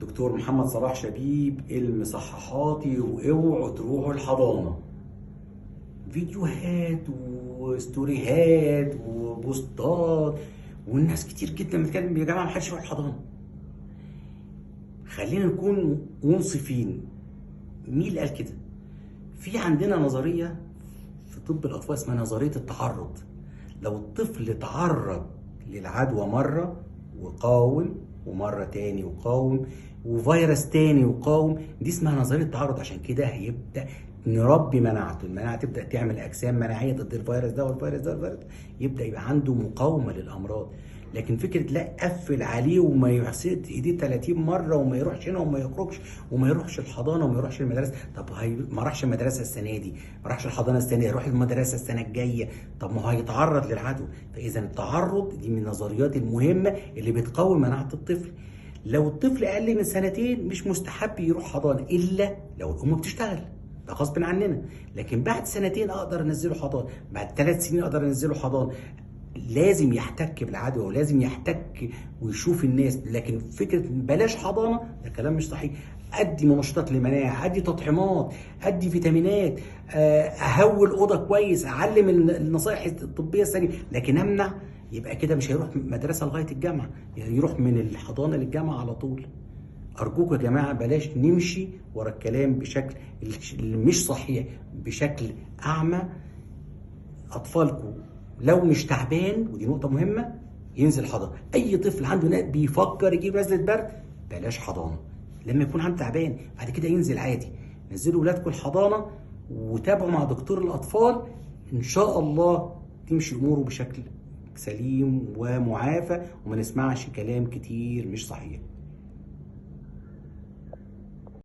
دكتور محمد صلاح شبيب المصححاتي، واوعوا تروحوا الحضانة. فيديوهات وستوريهات وبوستات والناس كتير جدا بتتكلم، يا جماعة ما حدش يروح الحضانة. خلينا نكون منصفين، مين اللي قال كده؟ في عندنا نظرية في طب الاطفال اسمها نظرية التعرض. لو الطفل تعرض للعدوى مرة وقاوم، ومرة تاني وقاوم، وفيروس تاني وقاوم، دي اسمها نظرية التعرض. عشان كده هيبدا نربي مناعته، المناعة تبدا تعمل اجسام مناعية ضد الفيروس ده والفيروس ده والفيروس ده، يبدا يبقى عنده مقاومة للامراض. لكن فكرة لا قفل عليه وما يغسل ايديه 30 مرة وما يروحش هنا وما يخرجش وما يروحش الحضانة وما يروحش المدرسة، طب هي ما راحش المدرسة السنة دي، ما راحش الحضانة السنة دي، يروح المدرسة السنة الجاية، طب ما هو هيتعرض للعدوى. فاذا التعرض دي من النظريات المهمة اللي بتقوي مناعة الطفل. لو الطفل اقل من سنتين مش مستحب يروح حضانة الا لو الام بتشتغل، ده غصب عننا. لكن بعد سنتين اقدر انزله حضانة، بعد 3 سنين اقدر انزله حضانة. لازم يحتك بالعدوى ولازم يحتك ويشوف الناس. لكن فكرة بلاش حضانة ده كلام مش صحيح. ادي منشطات للمناعه، ادي تطعيمات، ادي فيتامينات، اهول اوضة كويس، اعلم النصائح الطبية السليمة. لكن امنع يبقى كده مش هيروح مدرسه لغاية الجامعة، يعني يروح من الحضانة للجامعة على طول. ارجوكم يا جماعة بلاش نمشي ورا الكلام بشكل مش صحيح، بشكل اعمى. اطفالكم لو مش تعبان، ودي نقطة مهمة، ينزل حضانة. أي طفل عنده بيفكر يجيب نزلة برد بلاش حضانة. لما يكون عنده تعبان بعد كده ينزل عادي. نزلوا ولادكم الحضانة وتابعوا مع دكتور الأطفال، إن شاء الله تمشي أموره بشكل سليم ومعافى، وما نسمعش كلام كتير مش صحيح.